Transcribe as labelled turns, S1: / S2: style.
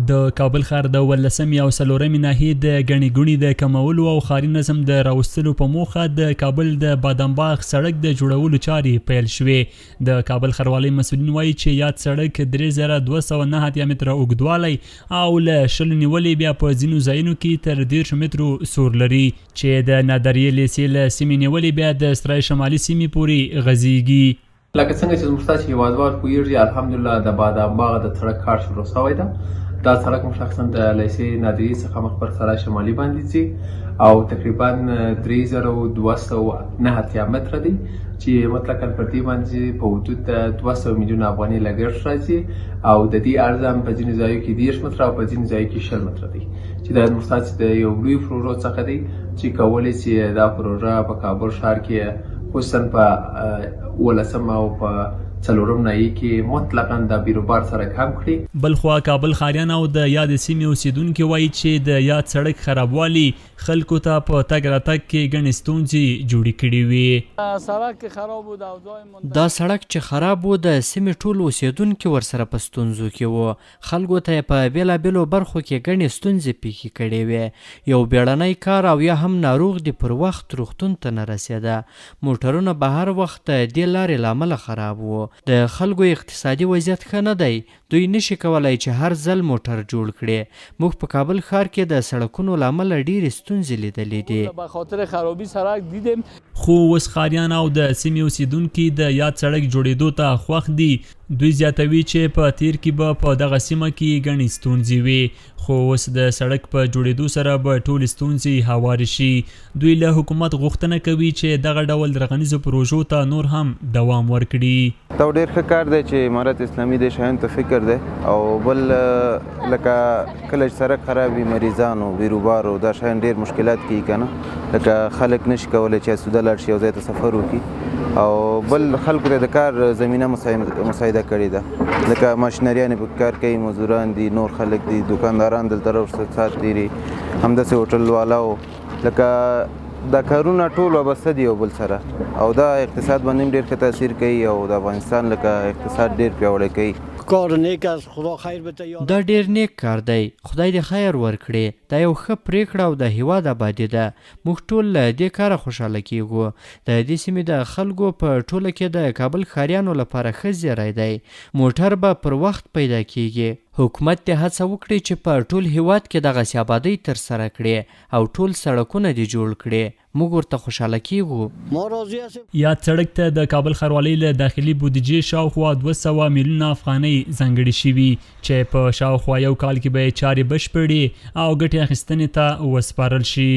S1: د کابل ښار د اوولسمې او څلورمې ناحیې د ګڼې ګوڼې د کمولو او ښاري نظم د راوستلو په موخه د کابل د بادامباغ سړک د جوړولو چارې پیل شوې. د کابل ښاروالۍ مسؤلین وایي چې یاد سړک 3289 متره اوږدوالی او له شلو نیولې بیا په ځینو ځایونو کې تر 30 مترو سور لري، چې د نادریې لیسې له سیمې نیولې بیا د سرای شمالي سیمې پورې غځېږي.
S2: لکه څنګه چې زموږ ستاسو هیوادوال پوهیږي، الحمدلله د بادام باغ د سړک کار شروع شوی ده. دا سړک مشخصا د لیسې نادري څخه مخ پر سرای شمالي باندې ځي او تقریبا 3289 متره دی، چې مطلقاً پر دې باندې په حدود د 200 میلیونه افغانۍ لګښت راځي او د دې عرض هم په ځینو ځایو کې 30 متره او په ځینو ځایو کې 20 متره دی، چې دا زموږ ستاسو د یو لوی پروژو څخه دی چې کولی شي دا پروژه په کابل ښار کې خصوصا په اولسم او په څلورم ناحیه کې مطلقاً دا بیروبار سره کم کړي.
S1: بلخوا کابل ښاریان او د یادې سیمې اوسېدونکي وایي چې د یاد سړک خرابوالي خلکو ته په تګ راتګ کې ګڼې ستونزې جوړې کړې وې.
S3: دا سړک چې خراب و، د سیمې ټول اوسېدونکي ورسره په ستونزو کې وو. خلکو ته یې په بېلابېلو برخو کې ګڼې ستونزې پېښې کړې وې. یو بېړنی کار او یا هم ناروغ دې پر وخت روغتون ته نه رسېده. موټرونه به هر وخت د دې لارې له امله خراب وو. د خلکو اقتصادي وضعیت ښه نه دی، دوی نه شي کولای چې هر ځل موټر جوړ کړي. موږ په کابل ښار کې د سړکونو له امله ډېرې ستونزې لیدلې دي.
S1: خو اوس ښاریان او د سیمې اوسېدونکي د یاد سړک جوړېدو ته خوښ دي. دوی زیاتوي چې په تېر کې به په دغه سیمه کې ګڼې ستونزې وې، خو اوس د سړک په جوړېدو سره به ټولې ستونزې هوارې شي. دوی له حکومت غوښتنه کوي چې دغه ډول رغنیزو پروژو ته نور هم دوام ورکړي.
S4: دا ډېر ښه کار دی چې امارت اسلامي دې شیانو ته فکر دی، او بل لکه کله چې سړک خراب وي، مریضانو، بیروبارو، دا شیان ډېر مشکلات کیږي که نه، لکه خلک نشي کولی چې اسوده لاړ شي او ځای ته سفر وکړي، او بل خلکو ته د کار زمینه مساعده کړې ده، لکه ماشینریانې په کار کوي، مزدوران دي، نور خلک دي، دوکانداران دلته راوستل ساعت تېري، همداسې هوټل والاو، لکه دا کارونه ټول وابسته دي یو بل سره، او دا اقتصاد باندې هم ډېر ښه تاثیر کوي او د افغانستان لکه اقتصاد ډېر پیاوړی کوي.
S5: کار نیک است، خدا خیر بده یار.
S3: دا ډېر نیک کار دی، خدای دې خیر ورکړي. دا یو ښه پرېکړه او د هېواد ابادي ده. موږ ټول له دې کاره خوشحاله کېږو. د دې سیمې د خلکو په ټوله کې د کابل ښاریانو لپاره ښه زیری دی. موټر به پر وخت پیدا کېږي. حکومت دې هڅه وکړي چې په ټول هېواد کې دغسې ابادۍ ترسره کړي او ټول سړکونه دې جوړ کړي. موږ ورته خوشحاله کېږو.
S5: ما راضي هستیم.
S1: یاد سړک ته د کابل ښاروالۍ له داخلي بودیجې شاوخوا 200 میلیونه افغانۍ ځانګړې شوي، چې په شاوخوا یو کال کې به یې چارې بشپړې او ګټې اخیستنې ته وسپارل شي.